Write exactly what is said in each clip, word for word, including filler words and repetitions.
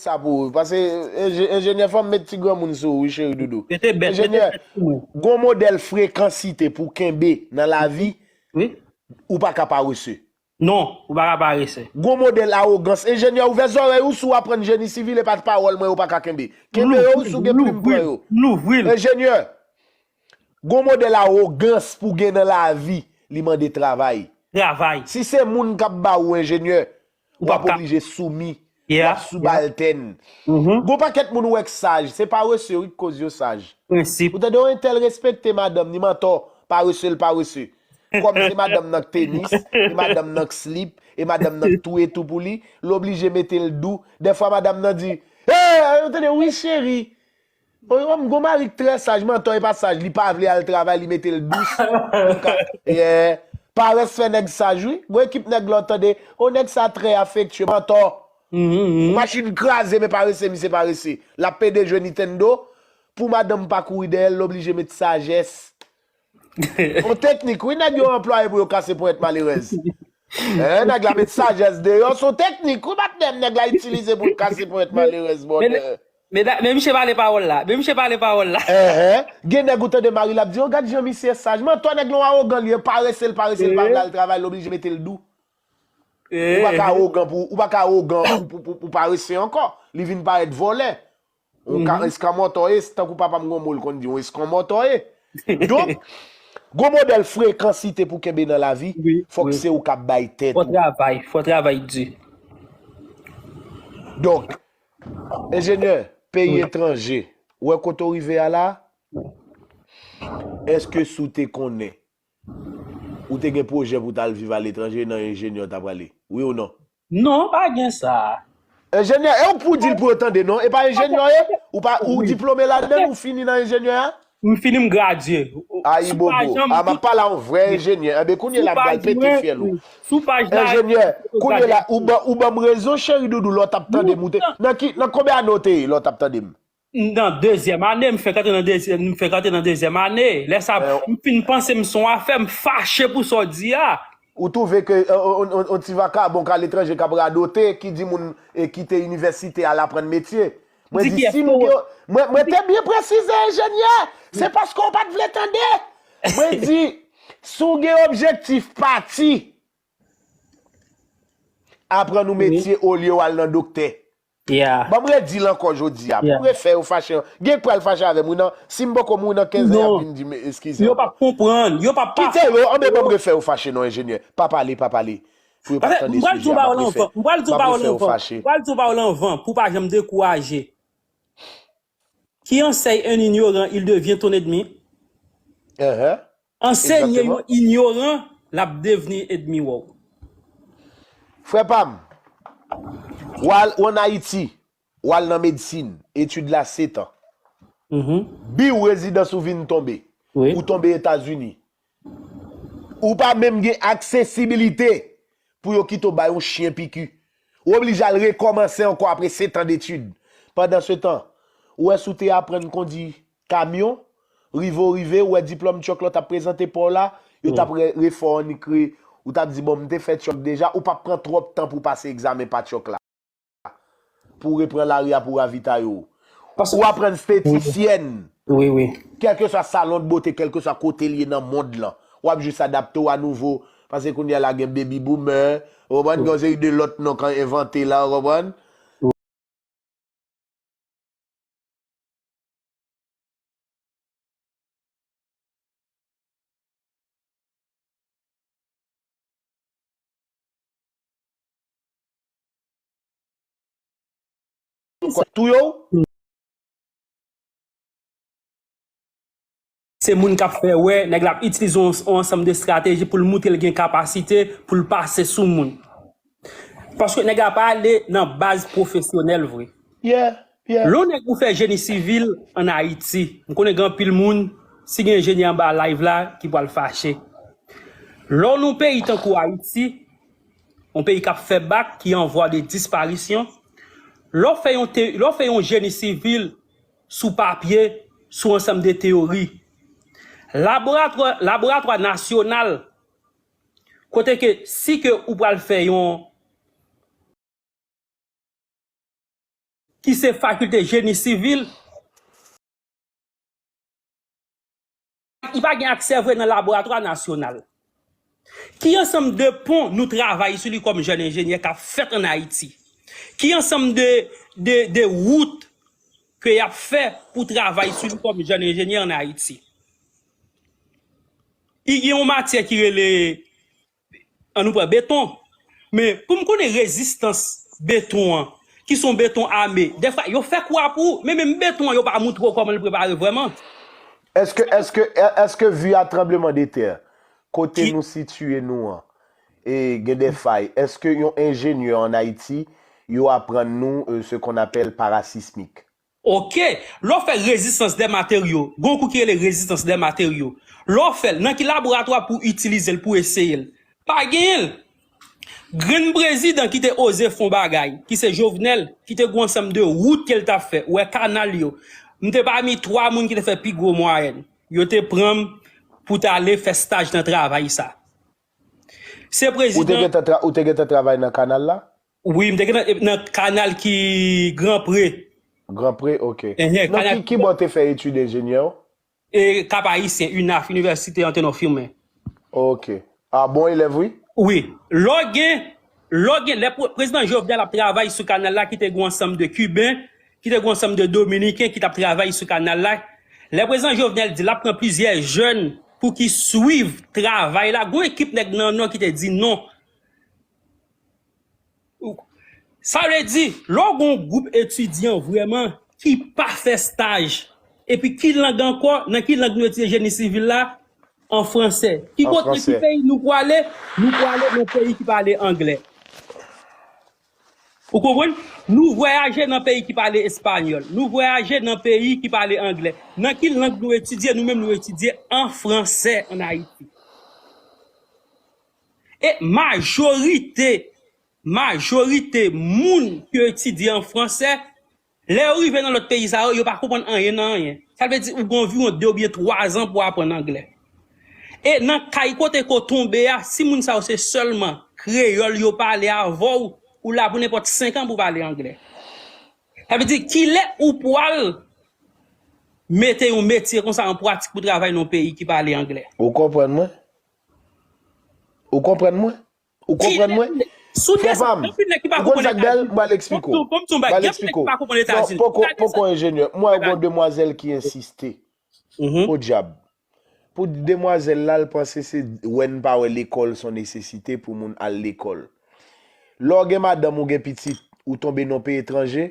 sa pou ou. Paske enje- enjenyè, fò m met ti granmoun sou ou, wi, cheri doudou. Mete bèt, mete Enjenyè, bèt sou mwen. Gon modèl frekansite pou kenbe nan lavi, Wi. Ou pa ka parese. Non, ou pa ka parese. Gon modèl awogans. Enjenyè, ouvè zòrèy ou si w aprann jeni sivil, e pa t pawòl mwen yo pa ka kenbe. Kenbe yo, si w gen plim, pran yo. M louvri l. Enjenyè, gon modèl awogans pou gen nan lavi, li mande travay. Travay. Si se moun k ap ba ou enjenyè, w ap oblije soumi. Yeah, w ap sibaltèn. Gon pakèt moun ou wè k saj, se parese wi k koz yo saj. Prensip. Ou tande yon entèl respekte madanm ni, mantò, parese l parese. Kòm se madanm nan k tenis, e madanm nan k slip, e madanm nan k tou e tou pou li, l oblije mete l dou. Dèfwa madanm nan di, hey, ou tande, wi cheri. Wi, m gon mari k trè saj, mantò e pa saj, li pa vle al travay, li mete l dous. Pou ka- Yeah. Parès fè nèg saj, wi. Gon ekip nèg la w tande, o nèg sa trè afektye, mantò. Ou machin kraze, men parese, misye parese. L ap pede jwe Nintendo, pou madanm pa kouri dèyè l, l oblije met sajès. On teknik, wi, nèg yo anplwaye pou yo kase ponyèt malerèz. Eh, nèg la met sajès deyò, se on teknik, wi, patnè m, nèg la itilize pou l kase ponyèt malerèz, bòdè. Men, men, men misye pale pawòl la. Men misye pale pawòl la. Enhen. Gen nèg ou tande mari l ap di, o gad jan misye saj. Mantò nèg la yon awogan li ye, parese l parese, l pa vle al travay, l oblije mete l dou. Ou pa ka awogan pou, ou pa ka awogan pou, pou, pou, pou parese ankò. Li vin parèt vòlè. Yon ka eskanmòtò ye, tankou papa m gon mo l konn di, yon eskanmòtò ye. Donk, gon modèl frekansite pou kenbe nan lavi, fòk se ou k ap bay tèt ou. Fò travay, fò travay di. Donk, enjenyè, peyi etranje, ou wè kote w rive a la, èske si w te konnen, ou te gen pwojè pou w t al viv aletranje, nan enjenyè w ta prale? Wi ou non? Non, pa gen sa. Enjenyè, e ou k pou di l pou yo tande, non? E pa enjenyè w ye? Ou pa, ou diplome ladan, ou fini nan enjenyè a? M fini, m gradye. Ayibobo. A, m ap pale a yon vrè enjenyè. Enben, kounye la, m pral pete fyèl ou. Enjenyè, kounye la, ou ban, ou ban m rezon, cheri doudou, lè w t ap tande m, ou te, nan ki, nan konbyen ane w te ye, lè w t ap tande m? Nan dezyèm ane, m fèk antre nan dezyèm, m fèk antre nan dezyèm ane. Lè sa, m fin panse m se yon afè, m fache pou sa w di a. Ou twouve ke, e, on, on, on ti vakabon k aletranje k ap radote, ki di moun, e, kite inivèsite, al aprann metye. Mwen di, si m gen, mwen, mwen te byen presize, enjenyè, se paske w pa t vle tande. Mwen di, si w gen objektif, pati. Aprann ou metye olye w al nan doktè. Ban m redi l ankò jodi a. Pou m refè yo fache. Gen k pral fache avè m, wi, nan, si m poko mouri nan kenz an, y ap vin di m eskize ankò. Yo p ap konprann. Yo p ap pa. Kite yo, anben ban m refè yo fache non, enjenyè. Pa pale, pa pale. Pou yo pa tande sijè a, m ap refè, m ap refè yo fache. M pral di w pawòl anvan, m pral di w pawòl anvan, pou w pa janm dekouraje. Qui enseigne un ignorant, il devient ton ennemi. Enhen. Ansenye yon inyoran, l ap devni ènmi w. Frè pa m, w al, w ann Ayiti, w al nan medsin, etid la sèt an. Bi w rezidans ou vin tonbe. Ou tonbe Etazini. Ou pa menm gen aksesibilite pou yo kite w bay yon chen piki. Ou oblije al rekòmanse ankò apre sèt an detid. Pandansetan, ou wè si w te aprann kondi kamyon, rive w rive, ou wè diplòm tchòk la w t ap prezante pa w la, yo t ap re- refè w annik re- ou t ap di, bon, m te fè tchòk deja, ou p ap pran twòp tan pou w pase egzamen pa tchòk la. Pou w repran lari a pou w ravitaye w. Ou aprann estetisyèn. Wi, wi. Kèlkeswa salon de bote, kèlkeswa kote l ye nan mond lan, w ap jis adapte w a nouvo. Paske kounye a la gen baby boomer, ou konprann, gen yon seri de lòt non k an envante la, ou konprann. Touye w? Se moun k ap fè wè, nèg la ap itilize yon, yon ansanm de estrateji pou l moutre l gen kapasite pou l pase sou moun. Paske nèg la pa ale nan baz pwofesyonèl vre. Lè yon nèg ou fè jeni sivil ann Ayiti, m konnen gen anpil moun, si gen enjenyè anba live la, ki pral fache. Lè w nan yon peyi tankou Ayiti, yon peyi k ap fè bak, ki an vwa de disparisyon, lè w fè yon te- lè w fè yon jeni sivil sou papye, sou ansanm de teyori, laboratwa, laboratwa nasyonal, kote ke si ke ou pral fè yon, ki se fakilte jeni sivil, li pa gen aksè vre nan laboratwa nasyonal. Ki ansanm de pon nou travay sou li kòm jèn enjenyè k ap fèt ann Ayiti? Ki ansanm de, de, de wout ke y ap fè pou travay sou li kòm jèn enjenyè ann Ayiti? I gen yon matyè ki rele, ann nou pran beton. Men pou m konnen rezistans beton an, ki se yon beton ame, dèfwa yo fè kwa pou ou, men menm beton an, yo pa moutre w kòman l prepare vrèman. Èske, èske, èske vi a tranbleman de tè, kote nou sitiye nou an, e gen de fay, èske yon enjenyè ann Ayiti, yo aprann nou euh, ce qu'on appelle parasismique? Ok, lè w fè rezistans dè materyo, gon kou ki rele rezistans dè materyo. Lè w fè l, nan ki laboratwa pou itilize l, pou eseye l? Pa genyen l. Grenn prezidan ki te oze fè yon bagay, ki se Jovenel, ki te gon ansanm de wout ke l t ap fè, ou wè kanal yo. M te pami twa moun ki te fè pi gwo mwayèn. Yo te pran m pou t ale fè staj nan travay sa. Se prezidan. Ou te gentan travay nan kanal la? Wi, m te gentan nan kanal ki Gran Pre. Gran Pre, ok. Nan ki bò w te fè etid enjenyè w? E Kap Ayisyen, UNAF, Inivèsite Antenò Firmin. Ok. A bon elèv, wi? Wi. Lè w gen, lè w gen, lè prezidan Jovenel ap travay sou kanal la ki te gen yon ansanm de Kiben, ki te gen yon ansanm de Dominiken ki t ap travay sou kanal la, lè prezidan Jovenel di l ap pran plizyè jèn pou ki swiv travay la, gen yon ekip nèg nan Nò ki te di non. Sa vle di, lè w gen yon gwoup etidyan vrèman ki pa fè staj, epi ki lang ankò, nan ki lang nou etidye jeni sivil la? An fransè. Ki kote, ki peyi nou pwale? Nou pwale nan peyi ki pale anglè. Ou konprann? Nou vwayaje nan peyi ki pale espanyòl. Nou vwayaje nan peyi ki pale anglè. Nan ki lang nou etidye? Nou menm nou etidye an fransè ann Ayiti. E majorite, majorite moun ki etidye an fransè, lè yo rive nan lòt peyi sa yo, yo pa konprann anyen nan anyen. Sa vle di ou gen anviwon de oubyen twa zan pou w aprann anglè. E nan kay kote ke w tonbe a, si moun sa yo se sèlman kreyòl yo pale avè w, ou la pou nenpòt senk an pou w pale anglè. Sa vle di, kilè ou pwal mete yon metye konsa an pratik pou travay nan yon peyi ki pale anglè? Ou konprann mwen? Ou konprann mwen? Ou konprann mwen? Frè pa m, ou konn sa k bèl? M pral eksplike w. M pral eksplike w. Non, poko, poko enjenyè. M wè yon demwazèl ki ensiste. Podyab. Pou demwazèl la, l panse se wè n pa wè lekòl se yon nesesite pou moun al lekòl. Lè w gen madanm ou gen pitit, ou tonbe nan yon peyi etranje,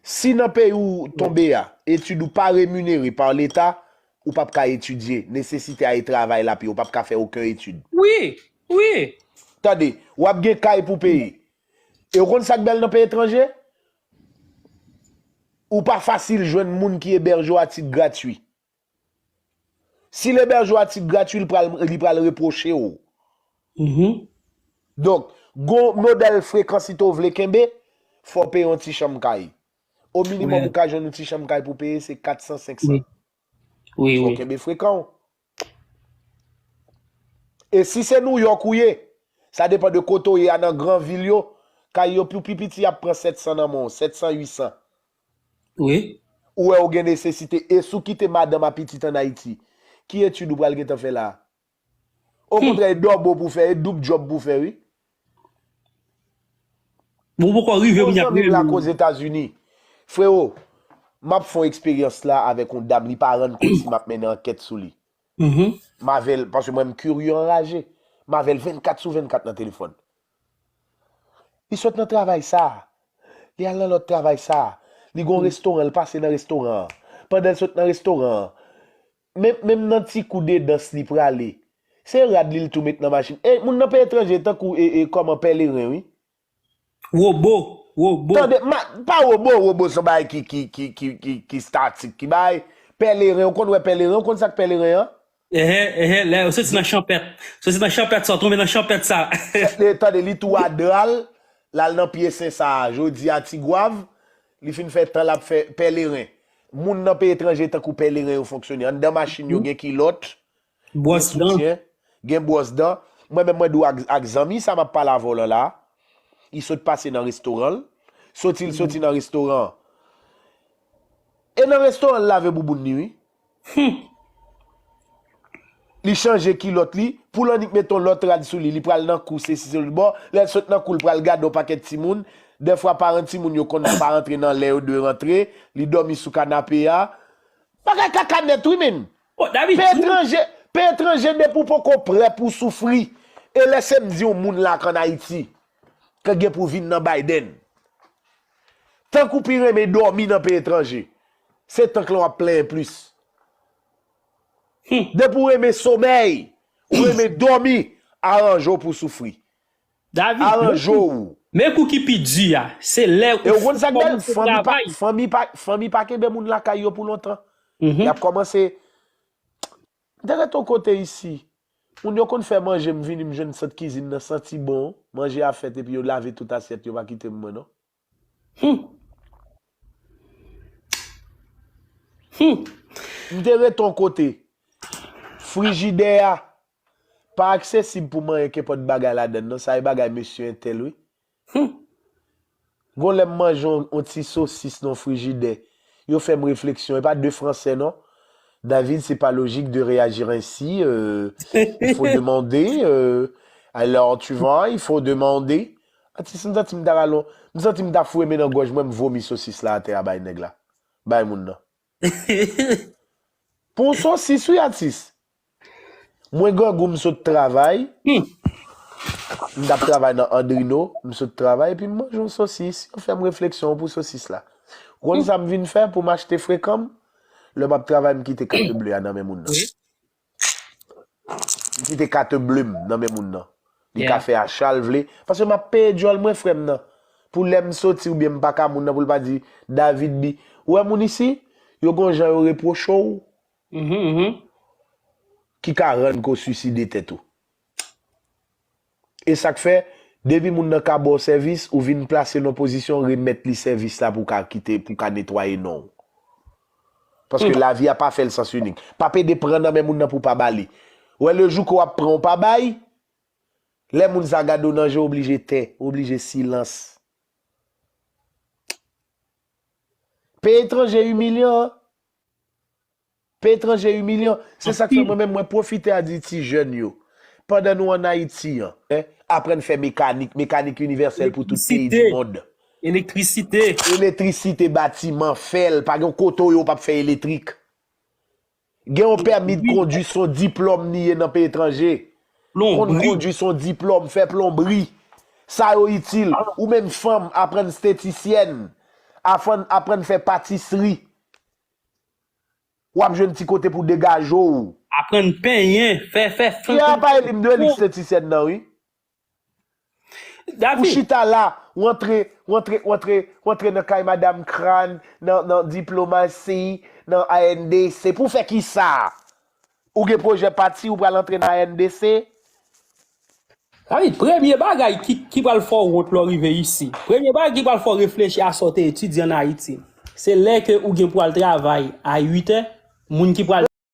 si nan peyi w tonbe a, etid ou pa reminere pa Leta, ou p ap ka etidye. Nesesite a e travay la peye, ou p ap ka fè okenn etid. Wi, wi. Tande, w ap gen kay pou peye. E w konn sa k bèl nan peyi etranje? Ou pa fasil jwenn moun ki ebèje w a tit gratui. Si l ebèje w a tit gratui, li pral, li pral repwoche w. Donk, gon modèl frekan si to vle kenbe, fò w peye yon ti chanm kay. O minimòm ou ka jwenn yon ti chanm kay pou peye, se kat san, senk san. Fò w kenbe frekan w. E si se Nouyòk ou ye, sa depann de kote w ye a nan gran vil yo, kay yo pou pi piti ap pran sèt san nan men w, sèt san, uit san. Wi. Ou wè ou gen nesesite, e si w kite madanm a pitit ann Ayiti, ki etid ou pral gentan fè la a? Okontrè, e dòbo pou w fè, e doub djòb pou w fè, wi. Bon, ou poko rive kounye a. Yon zanmi m lakoz Etazini. Frewo, m ap fè yon eksperyans la avèk yon dam, li pa rann kont si m ap mennen ankèt sou li. M avè l, paske mwen m kirye anraje. M avè l vennkat sou vennkat nan telefòn. Li sot nan travay sa a. Li al nan lòt travay sa a. Li gen yon restoran, li pase nan restoran an. Pandan l sot nan restoran an, menm, menm nan ti kou dedans li prale, se rad li l tou met nan machin. E moun nan peyi etranje tankou e, e, kòman, pèleren, wi. Wobo, wobo. Tande, ma, pa wobo, wobo se yon bagay ki, ki, ki, ki, ki, ki statik, ki bagay. Pèleren, ou konn wè pèleren, ou konn sa k pèleren an? Ehe, ehe, lè yo soti nan chanpèt. Soti nan chanpèt sa, w tonbe nan chanpèt sa. Tande, tande, li tou a dra l, l al nan pye sen sa a, jodi a Tigwav, li fin fè tan l ap fè pèleren. Moun nan peyi etranje tankou pèleren yo fonksyone. Anndan machin yo gen kilòt, gen soutyen, gen bwòs dan. Mwen menm mwen di w ak, ak zanmi sa m ap pale avè w lan la, li sot pase nan restoran l, Soti l soti nan restoran an. E nan restoran l lave bouboun li, wi. Li chanje kilòt li, pou l annik met yon lòt rad sou li, li pral nan kou, se si se lòt bò. Lè l sot nan kou, l pral gade yon pakèt timoun. Dèfwa, paran timoun yo konn pa rantre nan lè yo dwe rantre. Li dòmi sou kanape a. Bagay kaka nèt, wi, menm. Pe etranje, pe etranje depi w poko prè pou w soufri. E lè se m di yon moun la k ann Ayiti, ke gen pou vin nan Biden. Tank ou pi renmen dòmi nan peyi etranje, se tank lan w ap plenyen plis. Depi w renmen somèy, ou renmen dòmi, aranje w pou w soufri. Aranje w. Men kou ki pi di a, se lè ou kòmanse travay. Fanmi pa, fanmi pa kenbe moun lakay yo pou lontan. Y ap kòmanse. M te ret yon kote isi. Moun yo konn fè manje, m vini, m jwenn sant kizin nan santi bon. Manje a fèt epi yo lave tout asyèt, yo pa kite m mwen non. M te ret yon kote. Frijidè a pa aksesib pou manyen kenpòt bagay ladann non. Sa e bagay mesye entèl, wi. Gon lè m manje yon, yon ti sosis nan frijidè, yo fè m refleksyon. E pa de fransè non. David, c'est pas logique de réagir ainsi. Euh, il faut demander. Euh, alors, tu vois, il faut demander. Atis, m santi m ta rale yon, m santi m ta foure men nan gòj mwen, m vomi sosis la atè a bay nèg la. Bay moun nan. Pou yon sosis, wi, atis. Mwen grangou, m sot travay. M t ap travay nan Andrino, m sot travay, epi m manje yon sosis. Yo fè m refleksyon pou sosis la. Ou konn sa m vin fè pou m achte frekan m? Lè m ap travay, m kite kat ble a nan men moun nan. M kite kat ble m nan men moun nan. Li ka fè acha l vle. Paske m ap peye djòl mwen, frè m nan. Pou lè m soti oubyen m pa ka moun nan pou l pa di, David bi. Ou wè moun isi, yo gon jan yo repwoche w. Ki ka rann ke w swiside tèt ou. E sa k fè, depi moun nan ka ba w sèvis, ou vin plase nan pozisyon remèt li sèvis la pou w ka kite, pou w ka netwaye non w. Paske lavi a pa fè l sans inik. P ap ede pran nan men moun nan pou w pa ba li. Ou wè lejou ke w ap pran w pa bay, lè moun sa gade w nan je w oblije tè, w oblije silans. Peyi etranje imilyan, Peyi etranje imilyan. Se sa k fè mwen menm mwen pwofite a di ti jèn yo, pandan nou ann Ayiti an, aprann fè mekanik, mekanik inivèsèl pou tout peyi di mond. Elektrisite. Elektrisite, batiman, fè l, pa gen kote w ye w p ap fè elektrik. Gen yon pèmi kondwi se yon diplòm li ye nan peyi etranje. Konn kondwi se yon diplòm, fè plonbri. Sa yo itil. Ou menm fanm, aprann estetisyèn. Aprann, aprann fè patisri. W ap jwenn ti kote pou degaje w. Aprann penyen, fè, fè fanm. Ya pa elim de lik estetisyèn nan, wi. Ou chita la, w antre, w antre, w antre, w antre nan kay Madam Crane, nan, nan diplomasi, nan A N D C. Pou fè kisa? Ou gen pwojè pati, ou pral antre nan A N D C? Sa vle di, premye bagay ki, ki pral fè w wont lè w rive isi, premye bagay ki pral fè w reflechi a sa w te etidye ann Ayiti, se lè ke ou gen pou al travay a uit è, moun ki pral